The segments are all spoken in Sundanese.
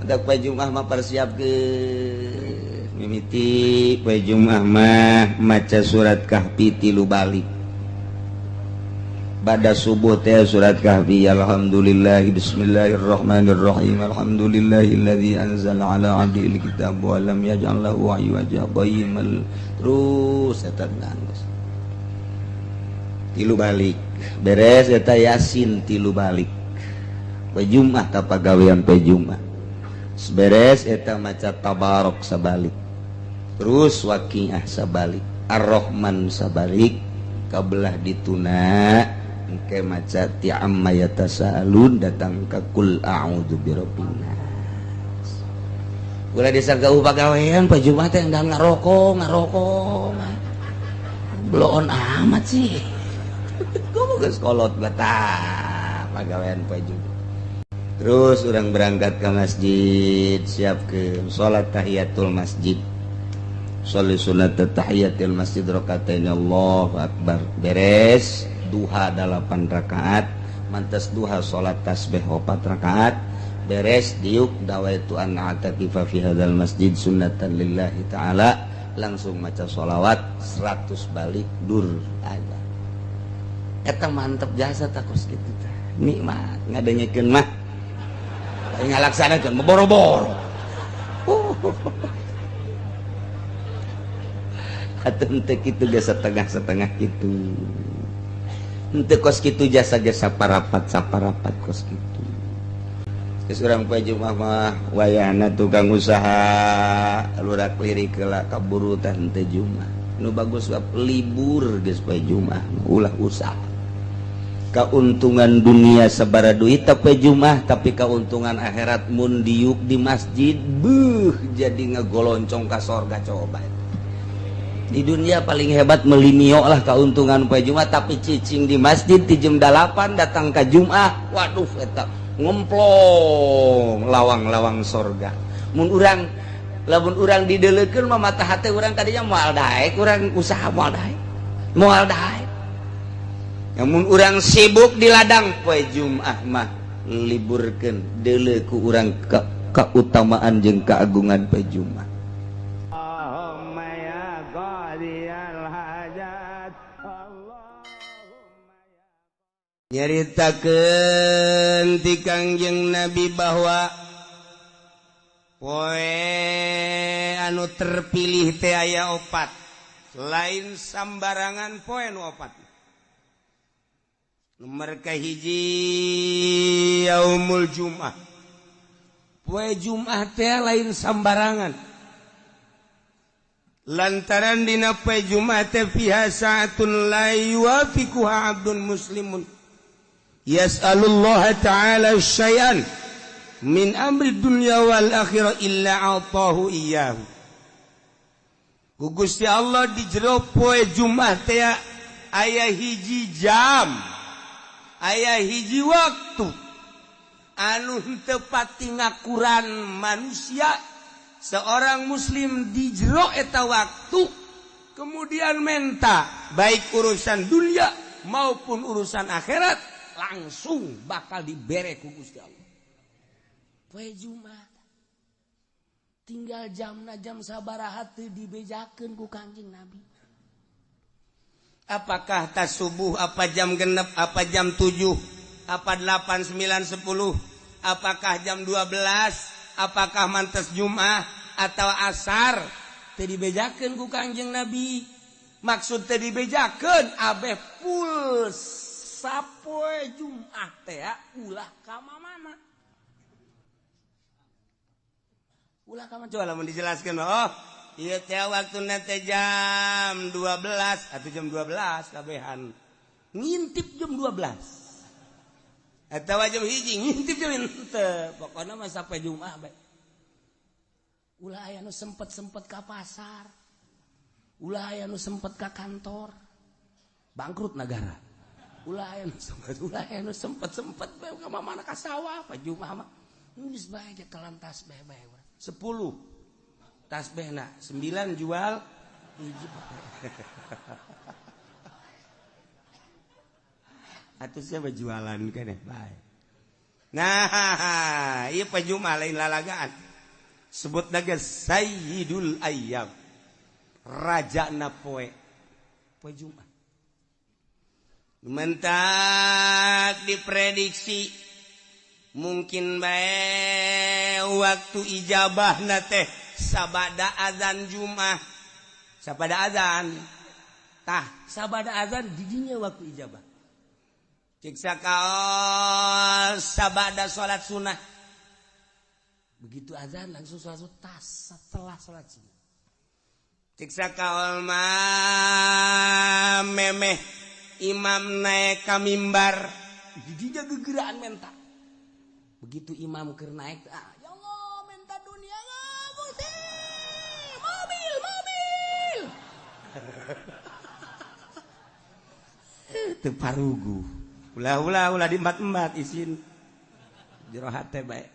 Dak poe Jumat mah persiapkeun mimiti poe Jumat mah maca surat Kahfi 3 balik. Pada subuh teh surat Kahfi, alhamdulillah bismillahirrahmanirrahim, alhamdulillahilladzi anzala ala abdihil kitab wa lam yaj'al lahu 'iwaja qayyimal, terus eta nangis 3 balik beres eta Yasin 3 balik. Poe Jumat ta pagawean poe Jumat beres eta maca Tabarok sabalik, terus Waqiah sabalik, Ar-Rahman sabalik, kabelah dituna engke maca ti amma yatasaalun datang ka kul a'udzu birabbin nas. Ulah disangka pagawean poe Jumat teh endang ngarokok ngarokok bloon amat sih. Kudu geus kolot betah pagawean poe Jumat. Terus orang berangkat ke masjid, siap ke salat tahiyatul masjid. Sholli sunat tahiyatul masjid rakaatain, Allahu akbar. Beres duha 8 rakaat, mantas duha salat tasbih 4 rakaat, beres diuk dawaitu an a'takifa fi hadzal masjid sunnatan lillahi ta'ala, langsung maca sholawat 100 balik dur aja. Eta mantep jasa takos kitu tah. Nikmat ngadengekeun mah. Ngalaksanakeun boro-boro. Atuh henteu kitu ge setengah-setengah kitu. Henteu kos kitu jasa ge saparapat-saparapat kos kitu. Geus urang poe Jumat mah wayahna tukang usaha lurak lirik heula kaburu tah henteu Jumat. Nu bagus bab libur geus poe Jumat ulah usaha. Keuntungan dunia sabara duit tapi Jumat, tapi keuntungan akhirat mun diuk di masjid beuh jadi ngegoloncong ka sorga. Coba di dunia paling hebat melimio lah keuntungan poe Jumat, tapi cicing di masjid di jam 8 datang ke Jumat, waduh eta ngemplong lawang-lawang sorga. Mun urang lamun urang dideulekeun mah mata hate urang tadinya moal daek, urang usaha moal daek, moal daek. Namun urang sibuk di ladang poe Jumat mah liburkeun deuleu ku urang keutamaan jeung keagungan poe Jumat. Allahumma ya qadiyal hajat, Allahumma nyaritakeun ti Kangjeng Nabi bahwa poe anu terpilih teh aya 4, lain sambarangan poe nu 4. Nomor kahiji yaumul Jum'ah. Poe Jum'ah teh lain sambarangan. Lantaran dina poe Jum'ah teh fiha sa'atun la yuwafiquha 'abdun muslimun yas'alullah ta'ala syai'an min amri dunya wal akhirah illa 'atahu iyyahu. Ku Gusti Allah di jero poe Jum'ah teh aya hiji jam, aya hiji waktu anu henteu pati ngakuran manusia seorang muslim di jero eta waktu kemudian menta baik urusan dunia maupun urusan akhirat langsung bakal dibere ku Gusti Allah. Poe Jumat tinggal jamna jam sabaraha teu dibejakeun ku Kangjeng Nabi. Apakah tas subuh, apa jam 6, apa jam 7, apa 8, 9, 10, apakah jam 12, apakah mantes Jumat atau asar, teu dibejakeun ku Kangjeng Nabi. Maksud teu dibejakeun abeh full sapoe Jumat teh ulah ka mana. Ulah ka mana coba lamun dijelaskeun. Oh, ieu teh waktuna teh jam 12 atau jam 12 kabehan. Ngintip jam 12. Atawa jam 1 ngintip jam henteu. Pokona mah sampai Jumat bae. Ulah aya nu sempet-sempet ka pasar. Ulah aya nu sempet ka kantor. Bangkrut negara. Ulah aya nu sempet, ulah aya nu sempet-sempet bae ka mana ka sawah pa Jumat mah. Geus bae telan tasbih bae. 10 tasbihna, 9 jual hiji. Atuh siapa jualan keneh bae. Nah, ieu poe Jumat lain lalagaan. Sebut naga Sayyidul Ayyam. Rajana poe. Poe Jumat. Mentak diprediksi mungkin bae waktu ijabahna teh sabada azan Jumat. Sabada azan. Tah, sabada azan didinya waktu ijabah. Ciksa kaos sabada salat sunnah. Begitu azan langsung salat sunnah, tas setelah salat sunnah. Ciksa kaol mah memeh imam naik ka mimbar, didinya gegeraan menta. Begitu imam keur naik, ah, ya Allah menta dunia Gusti. Mobil, mobil. Teu parugu. Ulah ulah ulah diembat-embat isin jero hate bae.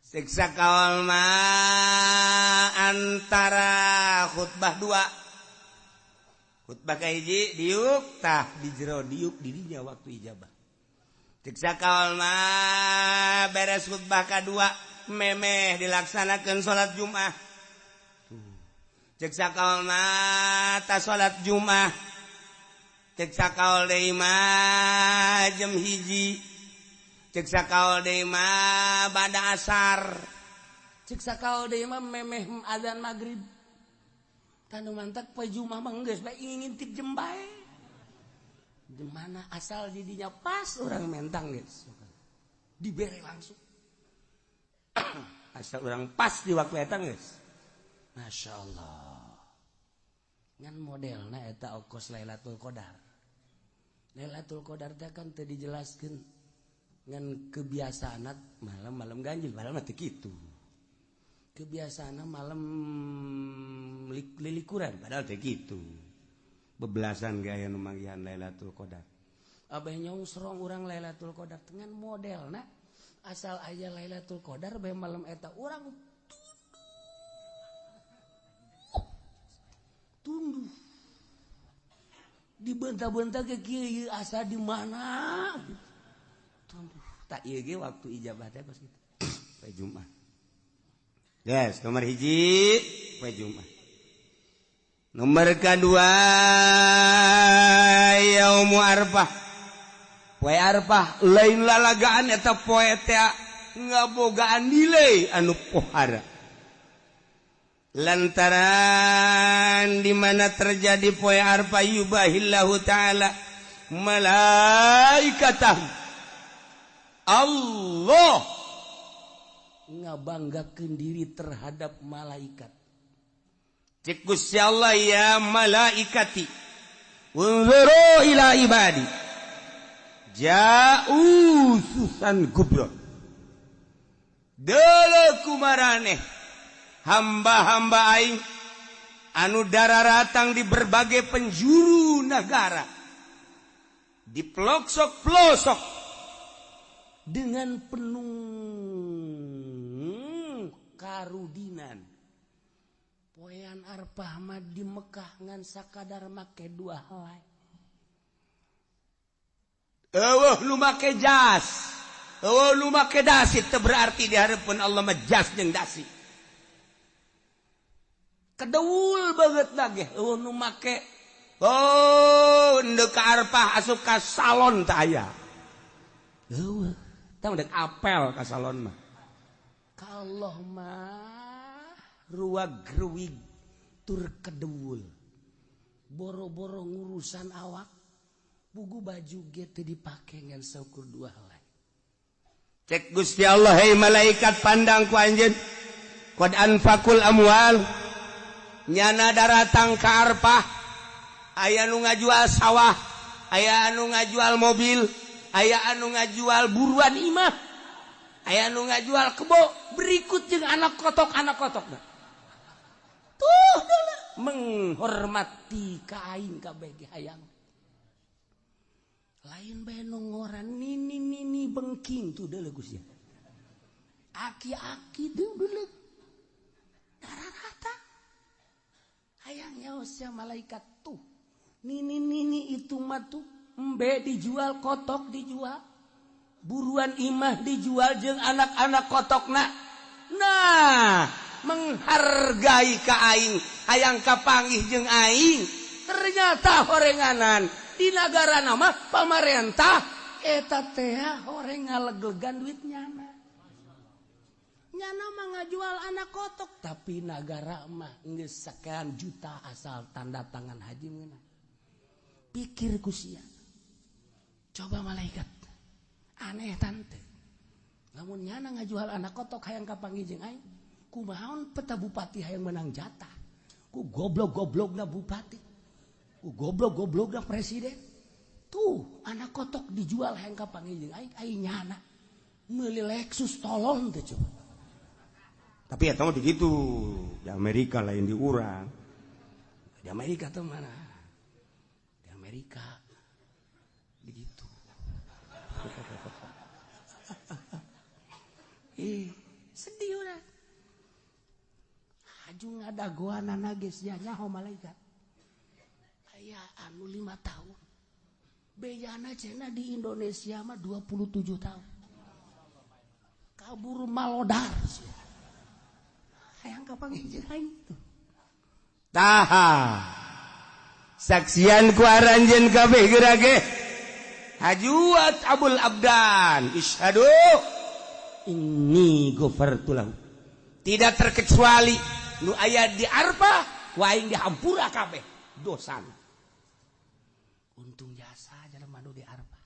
Siksa kaol mah antara khutbah dua. Khutbah kahiji diuk tah di jero diuk didinya waktu ijabah. Siksa kaol mah beres khutbah kadua memeh dilaksanakeun salat Jumat. Siksa kaol mah ta salat Jumat. Cek sakaol deui mah jam 1, cek sakaol deui mah bada asar, cek sakaol deui mah memeh azan maghrib. Tanu mantak poe Jumat mah geus bae ngintip jem bae. Di mana asal didinya pas orang mentang geus. Dibere langsung. Asal orang pas di waktu eta geus. Masya Allah. Ngan modelna eta okos Lailatul Qadar. Lailatul Qadar teh kan teu dijelaskeun ngan kebiasaan malam-malam ganjil malam teh kitu. Kebiasaan malam lilikuran padahal teh kitu. Bebelasan gaya nu manggihan Lailatul Qadar. Abah nyongsrong urang Lailatul Qadar dengan modelna asal aya Lailatul Qadar bae malam eta urang tunduh. Dibentah-bentah ke kieu asa di mana? Tunduh. Tak ieu ge waktu ijabah teh pas kitu. Poe Jumat. Yes, nomor 1 poe Jumat. Nomor kedua yaumu Arfah. Poe Arfah lain lalagaan eta poe teh ngabogaan nilai anu pohara. Lantaran di mana terjadi poe Arfah yubahillahu ta'ala malaikatah. Allah ngabanggakeun diri terhadap malaikat. Cek Gusti Allah ya malaikati unzuru ila ibadi ja'u susan gubro. Deuleu kumaraneh hamba-hamba aing anu dararatang di berbagai penjuru negara, di pelosok-pelosok dengan penuh karudinan. Poean Arfah mah di Mekah ngan sakadar make dua helai. Eueuh nu make jas, eueuh nu make dasi, teu berarti di hareupeun Allah mah jas jeung dasi. Kedeul banget lagi eueuh nu make oh ndek ka Arfah asup ka salon teh aya. Eueuh tah ndek apel ka salon mah. Ka Allah mah ruwag-ruwig tur kedeul. Boro-boro ngurusan awak bugu baju ge teu dipake ngan saukur dua helai. Cek Gusti Allah hei malaikat pandang ku anjeun qad anfaqul amwal. Nyana daratang ka Arfah aya nu ngajual sawah, aya anu ngajual mobil, aya anu ngajual buruan imah, aya anu ngajual kebo, berikut jeung anak kotok-anak kotok. Tuh menghormati ka aing kabeh ge hayang. Lain bae nu ngoran nini nini bengking tuh deuleu Gusti. Aki-aki deuleu deuleu. Dararata. Hayang nyaos malaikat tuh. Nini nini itu mah tuh embe dijual, kotok dijual. Buruan imah dijual jeung anak-anak kotokna. Nah, menghargai ka aing, hayang kapanggih jeung aing. Ternyata horenganan di nagara nama pamarentah eta teh horeng ngaleglegan duit nyana. Nyana mah ngajual anak kotok, tapi nagara mah geus sekian juta asal tanda tangan haji meunang. Pikir ku sia. Coba malaikat. Aneh tante. Lamun nyana ngajual anak kotok hayang kapanggih jeung aing, kumaha peta bupati hayang menang jatah. Ku goblok-goblokna bupati. Ku goblok-goblokna presiden. Tuh anak kotok dijual hayang kapanggih jeung aing, aing nyana meuli Lexus tolong teh coba. Tapi ya tahu begitu di Amerika lain di urang. Di Amerika tuh mana? Di Amerika begitu. Sedih udah. Haju ngadagoanana geus nyaho malaikat. Aya anu 5 tahun. Bejana cenah di Indonesia mah 27 tahun. Kabur malodar sia. Hayang kapanggih jeung aing tuh. Taha. Saksian ku aranjeun kabeh geura ge. Hajuat Abul Abdan, isyhadu inni ghafartu lahu. Tidak terkecuali nu aya di Arfah, ku aing dihampura kabeh dosana. Untung jasa jelema nu di Arfah.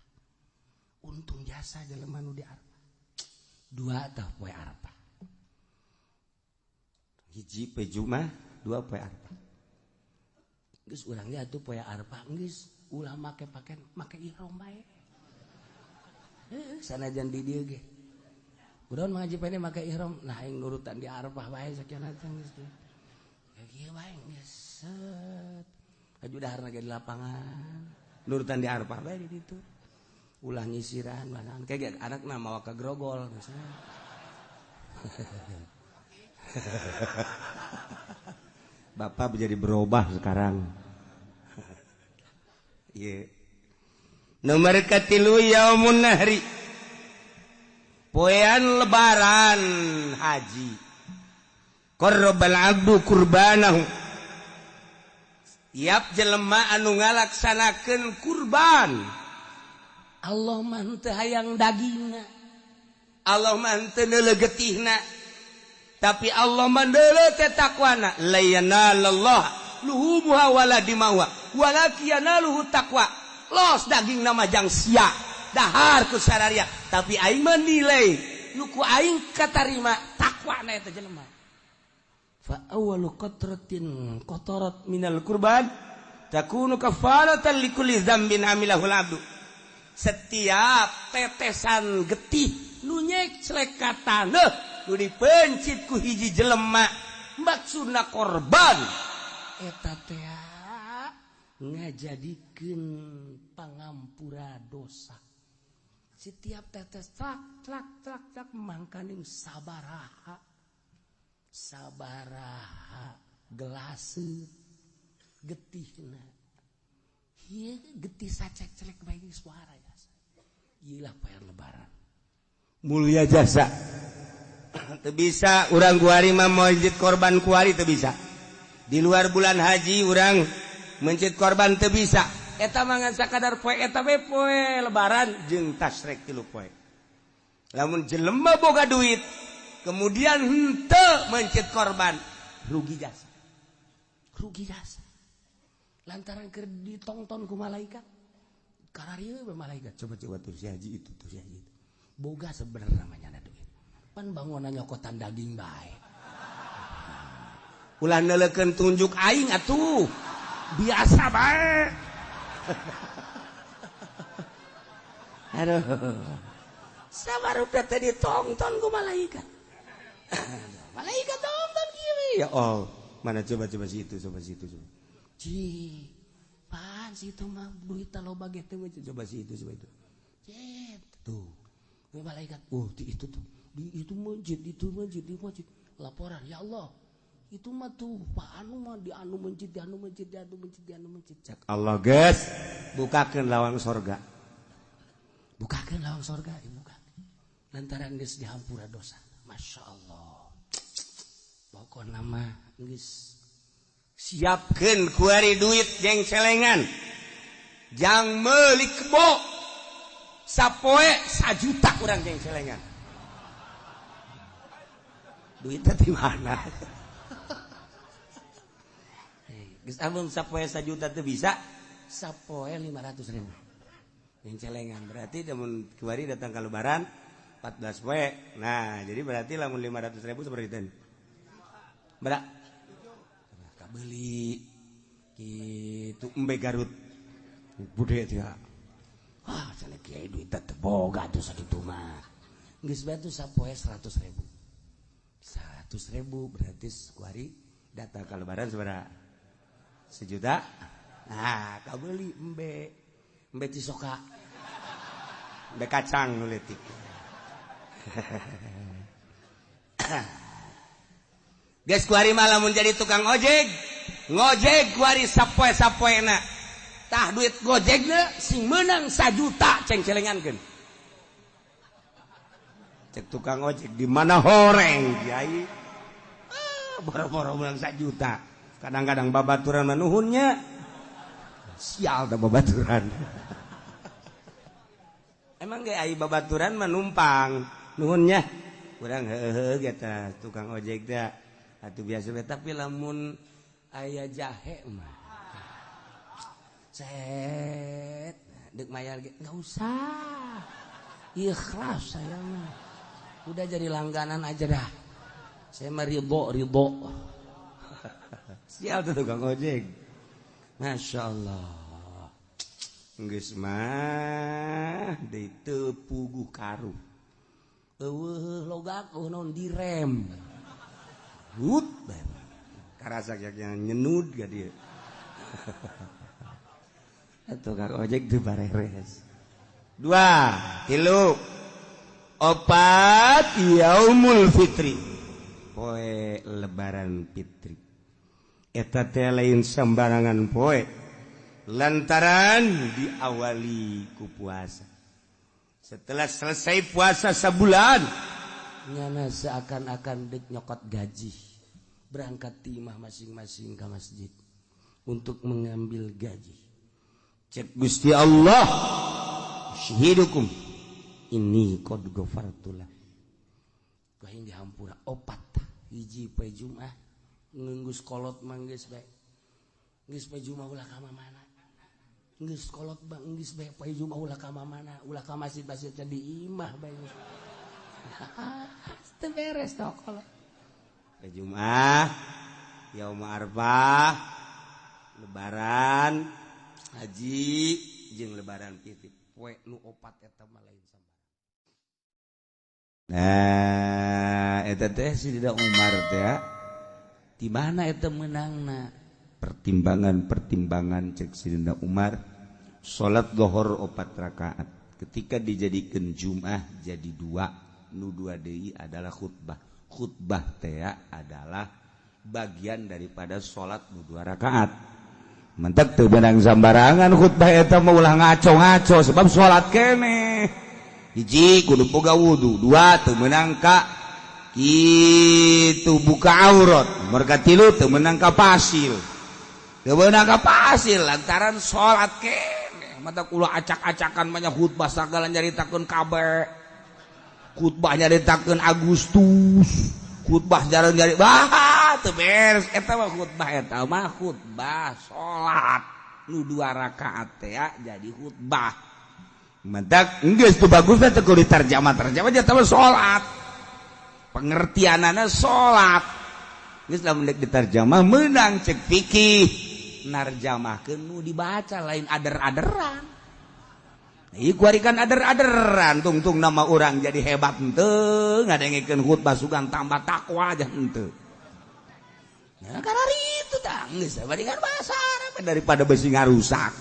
Untung jasa jelema nu di Arfah. Dua tah poe Arfah. Hiji poe Jumat, dua poe Arfah. Geus urang ge atuh poe Arfah geus ulah make paken make ihram bae. Heuh, sanajan di dieu ge. Urang ngaji pene make ihram, nah aing nurutan di Arfah bae sakieu teh geus. Ya kieu bae geus set. Haju daharna ge di lapangan. Nurutan di Arfah bae di ditu. Ulah nyisiran mana kayak anakna mawa ka grogol misalnya. Bapak menjadi berubah sekarang. Yeah. Nomor katilu yaumun nahri. Poean lebaran haji. Qarrabal abdu kurbanahu. Tiap jelema anu ngalaksanakeun kurban. Allah mah teu hayang dagingna. Allah mah teu neuleuh getihna. Tapi Allah mah neuleuh teh takwana. La yanalallah luhumuha wala dimawa walaki yanaluhu taqwa. Los daging nama jang sia dahar ku sararia, tapi aing menilai nu ku aing katarima takwana eta jelema. Fa awwalu qatratin qatarat minal kurban takunu kafaratan likulli dzambin amilahul abdu. Setiap tetesan getih nu nyeclek ka taneuh nu dipencit ku hiji jelema maksudna korban eta teh ngajadikeun pangampura dosa. Setiap tetes tlak tlak tlak tlak mangkaning sabaraha sabaraha gelase getihna. Ieu getih sacek-celek bae suara jasa. Ieu lah poe lebaran. Mulia jasa. Teu bisa urang kuari mah mencit korban kuari teu bisa. Di luar bulan haji urang mencit korban teu bisa. Eta mah ngan sakadar poe eta we poe lebaran jeung tasrek 3 poe. Lamun jelema boga duit kemudian henteu mencit korban, rugi jasa. Rugi jasa. Lantaran keur ditongton ku malaikat. Kararieu we malaikat. Coba-coba tuh si haji itu, tuh si haji itu. Boga sebenarnya namanya duit. Pan bangunan nyokotan daging bae. Ulah neuleukeun tunjuk aing atuh. Biasa bae. Aduh. Sabarup teh ditongton ku malaikat. Malaikat tongton kieu. Ya Allah, mana coba-coba si itu, coba si itu, coba. Ci, pan si itu mah duit loba ge teh coba si itu, coba itu. Cet, tuh. Malaikat, oh di itu tuh. Di itu masjid, itu masjid, di masjid. Laporan, ya Allah. Itu mah tuh Pak anu mah di anu masjid, di anu masjid, di anu masjid, di anu masjid. Cak Allah geus, bukakeun lawang sorga. Bukakeun lawang sorga, dibuka. Lantaran geus dihampura dosa. Masya Allah. Pokokna mah geus siapkeun kuari duit jeng celengan. Jang meuli kebo. Sapoe 1 juta kurang jeng celengan. Duitnya di mana? Geus amun sapoe 1 juta teu bisa, sapoe 500 ribu. Yang celengan berarti lamun kuari datang ke lebaran 14 poe. Nah, jadi berarti lamun 500 ribu seperti itu. Berak. Kabeli gitu embe Garut. Bude dia. Wah, cenah kiai duit teh boga tuh sakitu mah. Geus bae tuh sapoe 100 ribu. 100 ribu berarti kuari datang ke lebaran seberapa? 1 juta. Nah, kabeli embe. Embe Cisoka. Embe kacang nu leutik. Geus kuari mah lamun jadi tukang ojek, ngojek kuari sapoe-sapoena. Tah, duit gojekna sing meunang 1 juta ceng celengankeun. Cek tukang ojek, di mana horeng kiai? Ah, boro-boro meunang 1 juta. Kadang-kadang babaturan manuhunnya. Sial dah babaturan. Emang ge ai babaturan mah numpang nuhunnya. Urang heuheuh ge tukang ojek teh. Atuh biasa we, tapi lamun aya jahe mah set dek mayar ge nggak usah, ikhlas saya mah, udah jadi langganan aja dah, saya mah ridho ridho. Sial tuh tukang ojek. Masya Allah. Geus mah deui teu puguh karuh. Eueuh logak, eueuh naon, direm. Hut karasa nyenud ga dia. Tukang ojek tuh bareres. Dua, tilu, opat, yaumul fitri, poe lebaran fitri. Eta teh lain sembarangan poe, lantaran diawali ku puasa. Setelah selesai puasa sebulan, nyana seakan-akan dek nyokot gaji, berangkat timah masing-masing ke masjid untuk mengambil gaji. Cek Gusti Allah, syahidukum ini qad ghafartulah. Ku aing dihampura opat. Hiji, poe Jumat. Geus kolot mah geus bae, geus poe Jumat ulah ka mana. Geus kolot bang, geus bae poe Jumat ulah ka mana, ulah ka masjid-masjid, di imah bae. Teu beres toh kolot. Poe Jumat, yaum Arfah, lebaran haji jeung lebaran fitri, poe nu opat eta mah lain sambarang. Nah, eta teh Sidina Umar teh di mana eta menangna? Pertimbangan-pertimbangan cek Sidina Umar, salat lohor opat rakaat ketika dijadikan Jum'ah jadi dua, nu dua deui adalah khutbah. Khutbah teh adalah bagian daripada salat nu dua rakaat. Mentek teu beunang sambarangan khutbah eta mah, ulah ngaco-ngaco, sebab salat keneh. Hiji, kudu boga wudu. Dua, teu meunang ka kitu buka aurat. Mereka tilu, teu meunang ka pasil, teu meunang ka pasil, lantaran salat keneh. Mata kula acak-acakan banyak khutbah, sagala nyaritakeun kabeh, khutbah nyaritakeun Agustus, khutbah jarang nyari bah teu beres. Eta mah khutbah, eta mah khutbah salat nu dua rakaat teh jadi khutbah. Mentak geus teu bagus teh kudu diterjemah terjemah, eta mah salat, pengertianana salat. Geus lamun dek diterjemah meunang cek fikih, narjamahkeun nu dibaca, lain ader-aderan. Ieu kuari kan ader-aderan, tungtung nama orang jadi hebat henteu, ngadengekeun khutbah sugan tambah takwa aja henteu. Nah, karena itu tah geus bandingan bahasa Arab. Daripada besi ngarusak,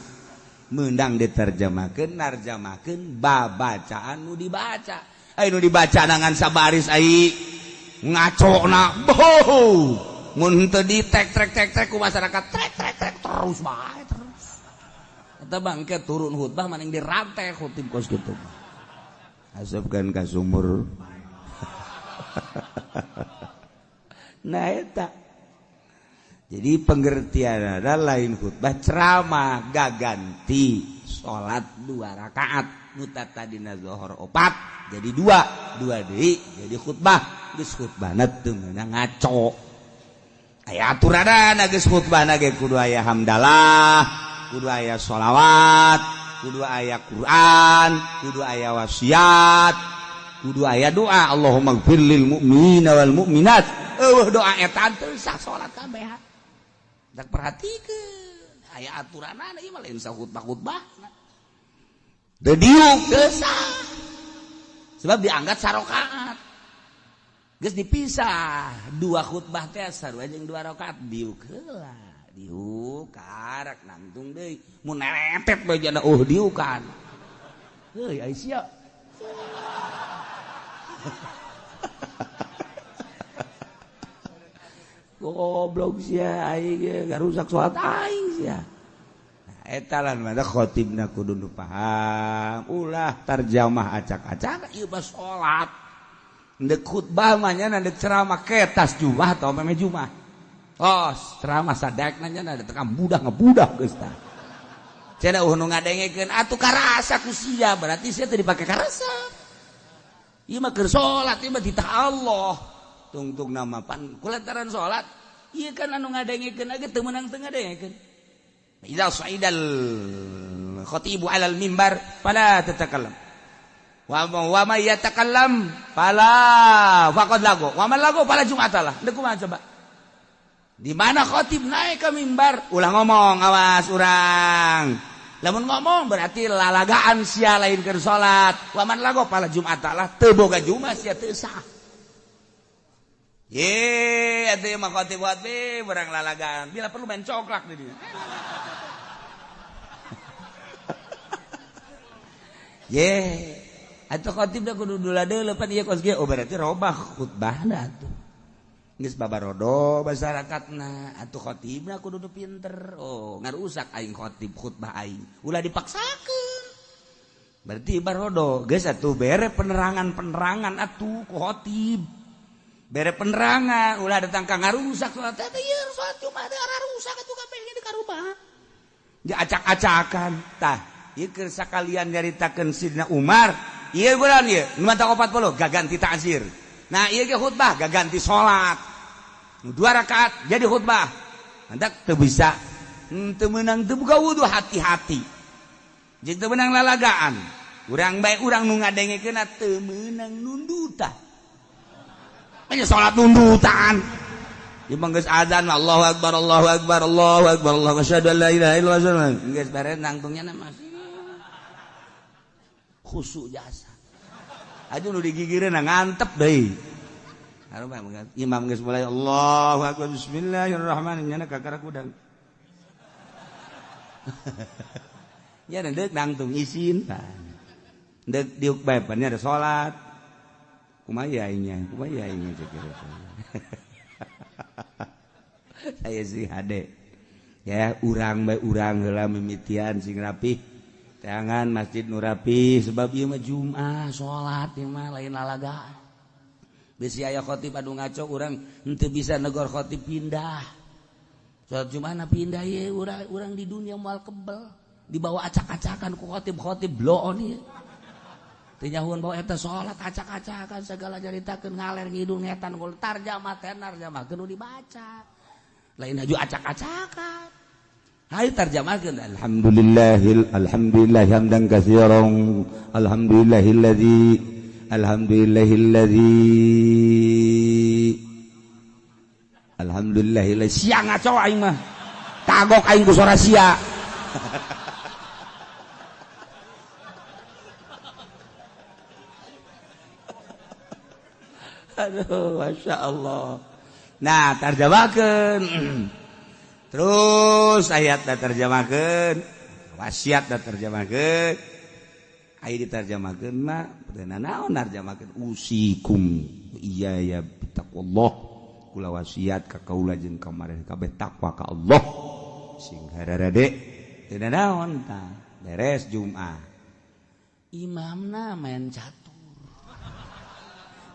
meunang diterjemahkeun, narjamahkeun babacaan nu dibaca. Ai nu dibaca dengan sabaris ai ngaco na boh, mun henteu di tek trek tek trek ku masyarakat, trek trek trek terus bae terus. Eta bangke turun khutbah maning dirantai khutib kos kitu. Asupkeun ka sumur. Nah eta. Jadi pengertian ada lain khutbah ceramah gaganti salat 2 rakaat nu tadina zuhur 4 jadi 2, 2 deui jadi khutbah. Geus khutbahna teu meunang ngaco. Aya aturanana geus khutbahna ge kudu aya hamdalah, kudu aya sholawat, kudu aya Quran, kudu aya wasiat, kudu aya doa Allahumma gfir lil mu'minina wal mu'minat. Eueuh doa eta teu sah salat kabeh. Dak perhatikeun aya aturanana ieu mah lain sah khutbah-khutbahna. Teu diuk teu sah. Sebab dianggap sarokaat. Geus dipisah 2 khutbah teh sarua jeung 2 rakaat diuk heula. Diuk karak nangtung deui mun neretet bae jana diukan. Heuy ai sia. Goblok sia aing ge garusak salat aing sia. Nah eta lah mah khotibna kudu nu paham, ulah tarjamah acak-acak ieu mah salat. Ndek khutbah mah nya ndek ceramah ketas Jumat atau meme Jumat. Oh, ceramah sadekna nya da tekam budak ngebudak geus tah. Cenah nu ngadengekeun atuh karasa ku sia, berarti sia teu dipake karasa. Ieu mah keur salat, ieu mah titah Allah. Tungtung nama pan kulantaran salat, ieu kan anu ngadengekeun ge teu meunang teu ngadengekeun. Idza sa'idal khatibu 'alal mimbar fala tatakallam. Wa may yatakallam fala faqad lagu. Wa man lagu fala jum'atalah. Deuk kumaha coba? Di mana khotib naik ke mimbar, ulah ngomong, awas urang. Lamun ngomong berarti lalagaan sia lain keur salat. Wa man lagu fala jum'atalah, teu boga jumat sia teu sah. Ye, atuh mah khotib khotib urang lalagaan. Bila perlu main coklak di dieu. Ye, atuh khotib da kudu dula deuleu pan ieu kos ge. Oh berarti robah khutbahna atuh. Geus babarodo masyarakatna atuh khotibna kudu nu pinter. Oh, ngarusak aing khotib khutbah aing. Ulah dipaksakeun. Berarti barodo geus atuh bere penerangan-penerangan atuh ku khotib. Bere penerangan ulah datang ka ngarusak salat teh ieu salat Jumat teh rusak atuh kabeh ge di karubah. Diacak-acakan tah. Ieu keur sakalian nyaritakeun Sidna Umar, ieu bulan ieu nu mata 40 gaganti ta'zir. Nah ieu ge khutbah gaganti salat. 2 rakaat jadi khutbah. Hendak teu bisa teu meunang teu buka wudu hati-hati. Jeung teu meunang lalagaan. Urang bae urang nu ngadengekeunna teu meunang nundutan. Nya salat nundutan. Ieu mah geus azan Allahu akbar Allahu akbar Allahu akbar Allahu asyhadu an la ilaha illallah. Geus beres nangtungnya mah khusyuk jasa. Aduh nu digigireun ngantep deui. Imam geus mulai Allahu akbar bismillahirrahmanirrahim nyana kakara kudang. Nya deuk nangtung isin tah. Deuk diuk bae pan ada salat. Kumaha aingnya? Kumaha aingnya cek. Saya sih hade. Ya urang bae urang heula mimitian sing rapih. Tangan masjid nu rapi sebab ieu mah Jumat salat ieu mah lain lalagaan. Bisi aya khotib anu ngaco urang henteu bisa negor khotib pindah. Salat Jumat na pindah ieu urang di dunia moal kebel dibawa acak-acakan ku khotib-khotib bloon ieu. Teu nyahuan bawa eta salat acak-acakan segala nyaritakeun ngaler ngidul ngetan gol tarjamah teh tarjamahkeun nu dibaca. Lain haju acak-acakan. Hai tarjamahkeun alhamdulillahil alhamdulillah hamdan katsiran alhamdulillahilladzi alhamdulillahilladzi alhamdulillahilladzi sia ngaco aing mah tagok aing ku sora sia. Aduh Masya Allah. Nah tarjamahkeun terus ayat da terjemahkeun wasiat da terjemahkeun aya diterjemahkeun mah teu naon narjemahkeun usikum iya ya taqwallah kula wasiat ka kaula jeung ka mareh kabeh takwa ka Allah sing hararade teu naon tah beres Jumat imamna main catur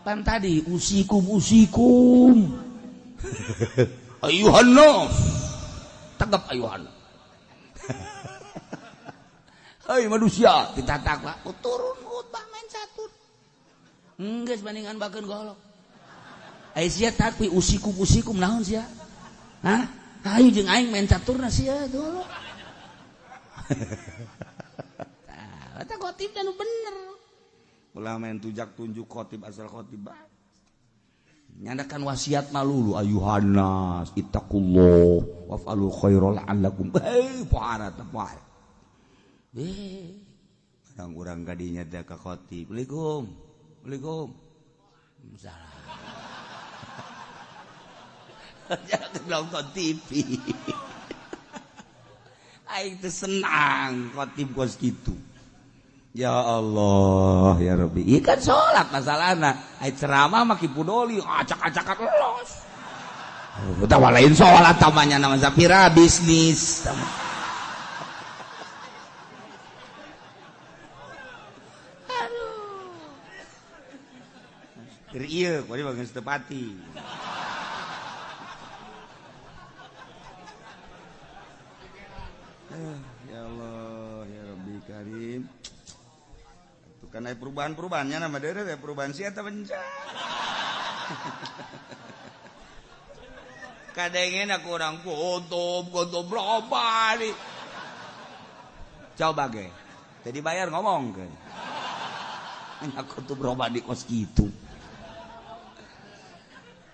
Pan tadi usikum usikum. Ayuhan nas. Tegap ayuhan. Hei manusia, kita takwa turun khutbah main catur. Geus bandingan bakeun golok. Ai sia takwi usikum usikum naon sia? Hah? Hayu jeung aing main caturna sia golok. Tah, eta khotib nu bener. Ulah main tujak tunjuk khotib asal khotib bae. Nyandakan wasiat malulu ayuhan nas ittaqullah waf'alul khaira la'allakum. Hei, pohara teh poe. Orang-orang kadinya teh ka khotib. Assalamualaikum. Assalamualaikum. Salah. Jangan nonton TV. Aing teh senang khotib kos kitu. Ya Allah, ya Rabbi. Ieu kan salat masalahna. Ai ceramah mah ki pudoli acak-acakan los. Utawa lain salat tamanya nama sapira bisnis. Keur ieu kuari bageus teu pati. Ya Allah, ya Rabbi Karim. Itu kan aya perubahan-perubahannya nama deure teh perubahan sia teh benca. Kadengen aku urang kuntum loba di. Coba ge. Teu dibayar ngomong ke. Aku tuh berubah di kos kitu.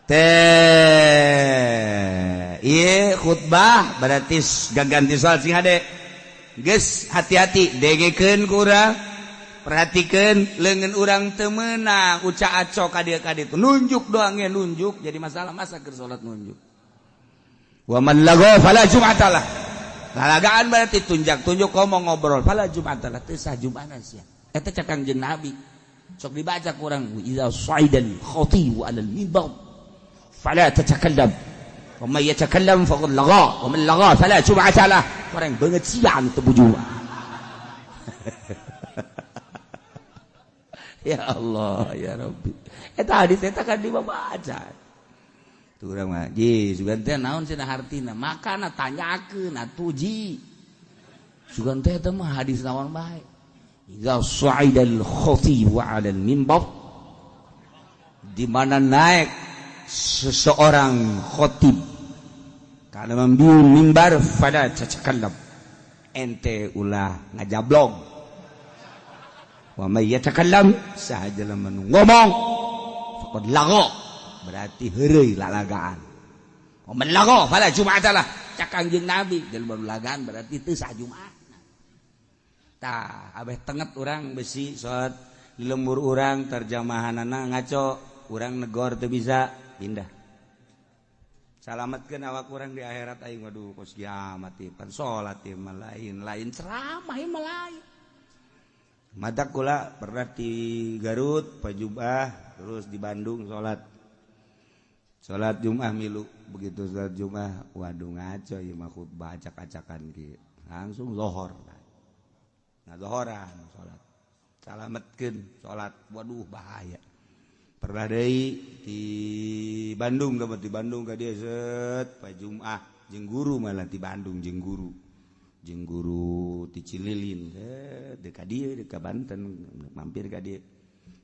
Teh, ieu khutbah berarti gaganti soal sing hade. Geus hati-hati dengekeun ku urang, perhatikeun leungeun urang teu meunang uca aco ka dieu ka ditu. Nunjuk doang ge nunjuk jadi masalah masa keur salat nunjuk. Wa man lagha fala jum'atalah. Lalagaan berarti tunjak-tunjuk ngomong ngobrol fala jum'atalah teu sah jum'ahna sia. Eta cek Kangjeng Nabi. Sok dibaca ku urang idza sa'idal khatibu 'alal mimbar fala tatakallam wa may yatakallam faqad lagha wa man lagha fala jum'ata lah. Orang banget siang teu bujuan. Ya Allah ya Rabbi. Eta hadis eta kan dibaca. Tuh urang mah ji sugan teh naon cenah hartina makana tanyakeun atuh ji. Sugan teh eta mah hadis naon bae. Idza sa'idal khatibu 'alal mimbar, di mana naik seseorang khotib kalau membiu mimbar pada cacakallab ente ulah ngajablog wa may yatakallam sahaja lamun ngomong faqad lagha berarti heureuy lalagaan wa man lagha fala jum'atalah cak Kangjeng Nabi jelema lagaan berarti teu sah Jumat. Tah abeh tenget urang besi salat di lembur urang terjemahanana ngaco urang negor teu bisa pindah. Salametkeun awak urang di akhirat aing waduh kos kiamat ieu pan salat ieu mah lain lain ceramah ieu mah lain. Madak kula pernah di Garut pajubah terus di Bandung salat. Salat Jumat milu begitu salat Jumat waduh ngaco ieu mah khutbah acak-acakan kieu. Langsung lohor. Nah zohoran salat. Salametkeun salat waduh bahaya. Pernah deui di Bandung ka di Bandung ka dieu set pa Jumat jeung guru malah di Bandung jeung guru ti Cililin set deuk ka dieu deuk ka Banten mampir ka dieu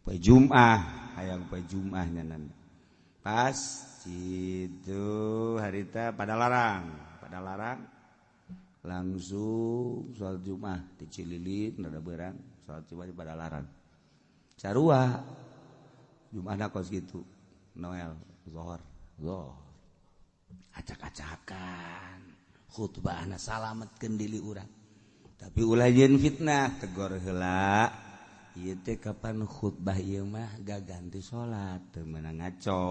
pa Jumat hayang pa Jumat nyanan pas situ harita pada larang langsung salat Jumat di Cililin rada beurang salat Jumat di Padalarang sarua Jumat kos gitu Noel Zohor Zohor acak-acakan khutbahna salametkeun diri urang tapi ulah jeung fitnah tegor heula ieu teh kapan khutbah ieu mah gaganti salat teu meunang ngaco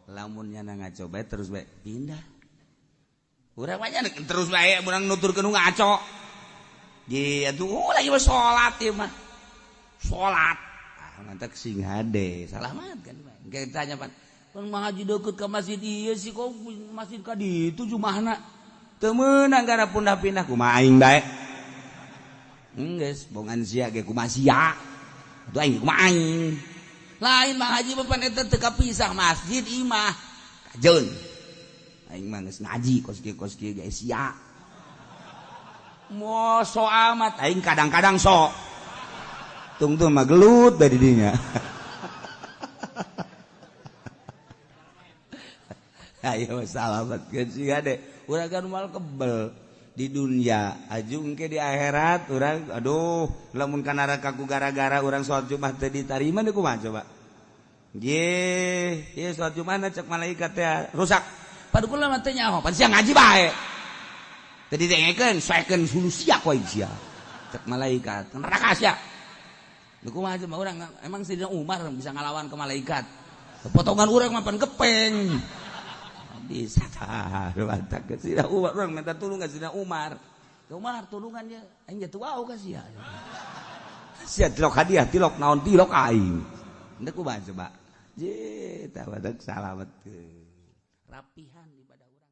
lamun nya ngaco bae terus bae pindah urang mah terus bae urang nuturkeun nu ngaco ji atuh lagi mah salat ieu mah salat mantak sing hade salamat kan bae tanya pan pan ngaji deukeut ka masjid ieu sih kok masjid ka ditu jumahna teu meunang gara pindah-pindah kumaha aing bae geus bongan sia ge kumaha sia atuh aing kumaha aing Lain Mang Haji pan eta teu kapisah masjid imah. Kajeun. Aing mah geus ngaji kos kieu ge sia. Mo so amat aing kadang-kadang sok. Tungtung mah gelut dari dinya. Ayo salamat keun sia deh. Urang kan moal kebel di dunia ajung ke di akhirat urang aduh lamun ka neraka ku gara-gara urang salat Jumat teu ditarima deui kumaha coba. Ye, ieu salat Jumat cek malaikat teh rusak. Padu kula mah teu nyaho, pan sia ngaji bae. Teu didengekeun, soekeun sulu sia ku aing sia. Cek malaikat, neraka sia. Deui kumaha coba urang emang Sidina Umar bisa ngalawan ke malaikat. Potongan urang mah pan gepeng. Bisa tah mantap ke Sidina Umar urang minta tulung ka Sidina Umar. Umar tulungan ye aing jatuh wau ka sia. Sia tilok hadiah tilok naon tilok aing. Henteu kumaha coba. Je tah badak salametkeun. Rapihan ibadah urang.